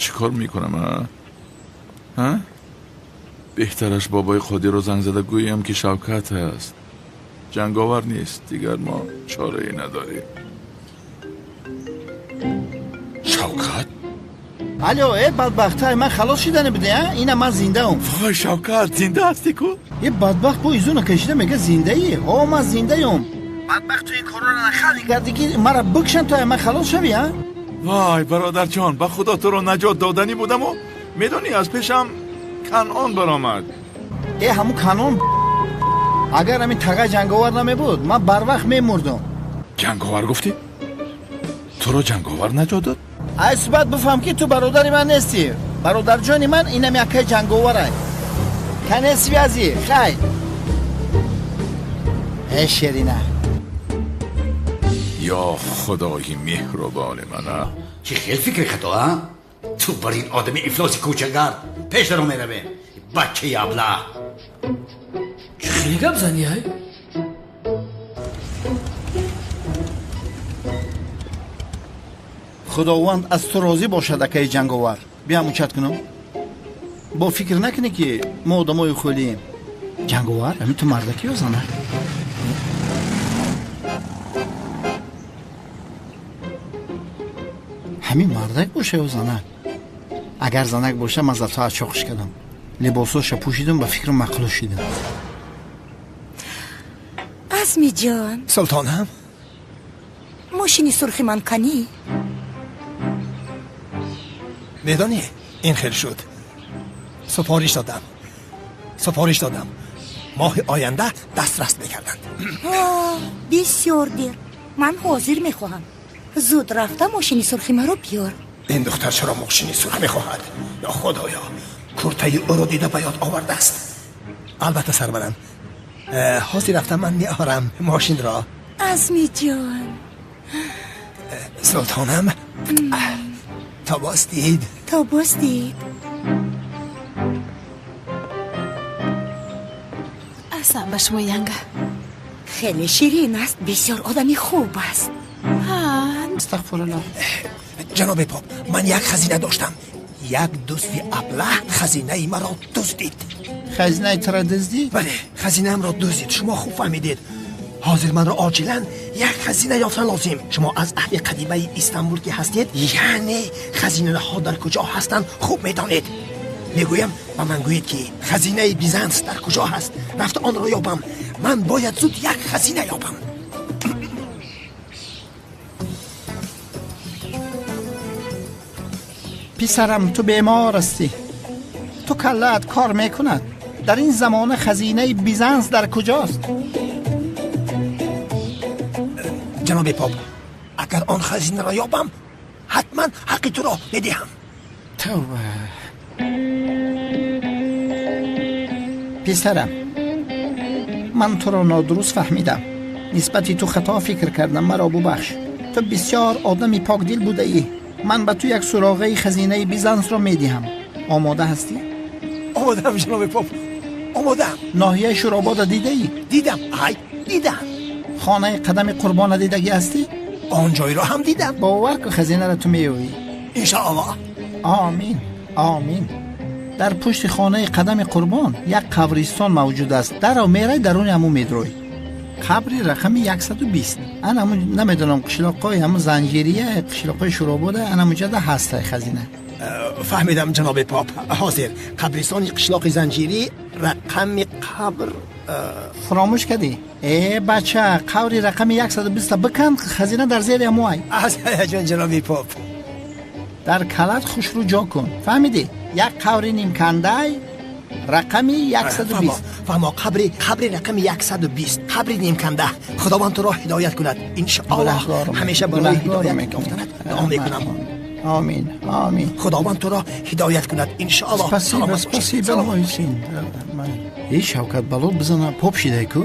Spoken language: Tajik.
Чӣ кор мекунам, а? Ҳа? Беҳтараш бобои Қодирро занг зада гӯям, ки Шавкат ҳаст. Ҷанговар нест, дигар мо чорае надорем. Шавкат? Алло, э бадбахтай, ман халос шидане буде, а? Ина ман зиндаам. Вой, Шавкат, зинда ҳастӣ ку? Е бадбахт бо изуна кашида мега зиндаӣ. Ҳо, ман зиндаём. Бадбахт, ту ин корро нахалӣ кардӣ, ки мара бикшан, то ман халос шавӣ, а? Вой, бародарҷон, ба худо туро наҷот доданӣ будаму, медонӣ, аз пешам Канъон баромад. Э, ҳамун Канъон, агар ҳамин тағай ҷанговар намебуд, ман барвақт мемурдам. Ҷанговар гуфтӣ? Туро ҷанговар наҷот дод? Ай суҳбат бифаҳм, ки ту бародари ман нестӣ. Бародарҷони ман инам яккаи ҷанговарай. Конец связи, хай. Э шерина. Ё худои меҳрубони мана. Чӣ хел фикри хато, а? Ту бар ин одами ифлоси кӯчагард пешдаро меравем, бачаи аблаҳ. Чӣ хеле гап занӣ, ай? Худованд аз ту розӣ бошад, акаи ҷанговар. Биям учат кунам. Бо фикр накунӣ, ки мо одамои хӯлием. Ҷанговар, ҳамин ту мардаки ё занак? Ҳамин мардак боша ё занак? Агар занак боша, ман зато аз чоқиш кардам, либосоша пӯшидам, ба фикру мақлу шидам. Азмиҷон. Султонам. Мошини сурхи ман канӣ? Медонӣ, ин хел шуд, супориш додам, моҳи оянда дастрас мекарданд. Бисёр дер. Ман ҳозир мехоҳам. Зуд рафта мошини сурхи маро биёр. Ин духтар чаро мошини сурх мехоҳад? Ё худоё, куртаи ӯро дида ба ёд овардааст. Албатта, сарварам, ҳозир рафта ман меорам мошинро. Азмиҷон. Султонам, то боз дид. То боз дид. Аҳсан ба шумо, янга. Хеле ширин аст, бисёр одами хуб аст. Астағфируллоҳ. Ҷаноби поп, ман як хазина доштам. Як дузди аблаҳ хазинаи маро дуздид. Хазинаи тура дуздид? Бале, хазинаамро дуздид. Шумо хуб фаҳмидед. Ҳозир манро оҷилан як хазина ёфтан лозим. Шумо аз аҳли қадимаи Истанбул ки ҳастед, яъне хазинаҳо дар куҷо ҳастанд, хуб медонед. Мегӯям, ба ман гӯед, ки хазинаи Бизанс дар куҷо ҳаст, рафта онро ёбам. Ман бояд зуд як хазина ёбам. Писарам, ту бемор ҳастӣ, ту каллаат кор мекунад. Дар ин замона хазинаи Бизанс дар куҷост? Ҷаноби поп, агар он хазинаро ёбам, ҳатман ҳаққи туро медиҳам. Тавба! Писарам, ман туро нодуруст фаҳмидам, нисбати ту хато фикр кардам, маро бубахш. Ту бисёр одами покдил будаӣ. Ман ба ту як суроғаи хазинаи Бизансро медиҳам. Омода ҳастӣ? Омодаам, ҷаноби поп, омодаам. Ноҳияи Шуробода дидаӣ? Дидам, ай, дидам. Хонаи Қадами Қурбона дидагӣ ҳастӣ? Он ҷойро ҳам дидам. Бовар ку, хазинаро ту меёвӣ. Иншоаллоҳ. Омин, омин. Дар пушти хонаи Қадами Қурбон як қабристон мавҷуд аст. Дарав мерай, даруни ҳамун медрой, қабри рақами 120. Ан ҳамун, намедонам, қишлоқҳои ҳамун Занҷирия, қишлоқҳои Шуробода, ан ҳамунҷода ҳастай хазина. Фаҳмидам, ҷаноби поп. Ҳозир қабристони қишлоқи Занҷирӣ, рақами қабр? Фуромӯш кардӣ? Э бача, қабри рақами 120 бикан, хазина дар зери ҳамуай. Аз ҳаяҷон, ҷаноби поп. Дар калат хушрӯ ҷо кун, фаҳмидӣ? Як қабри нимкандай, рақами 120. Фаҳмо, қабри рақами 120, қабри нимканда. Худованд туро ҳидоят кунад, иншоаллоҳ. Ҳамеша барои ҳидоят ёфтанат дуо мекунам. Омин, омин. Худованд туро ҳидоят кунад, иншоаллоҳ. Спасибо, спасибо, мой сын. Э, Шавкат, бало бизана, поп шидай ку.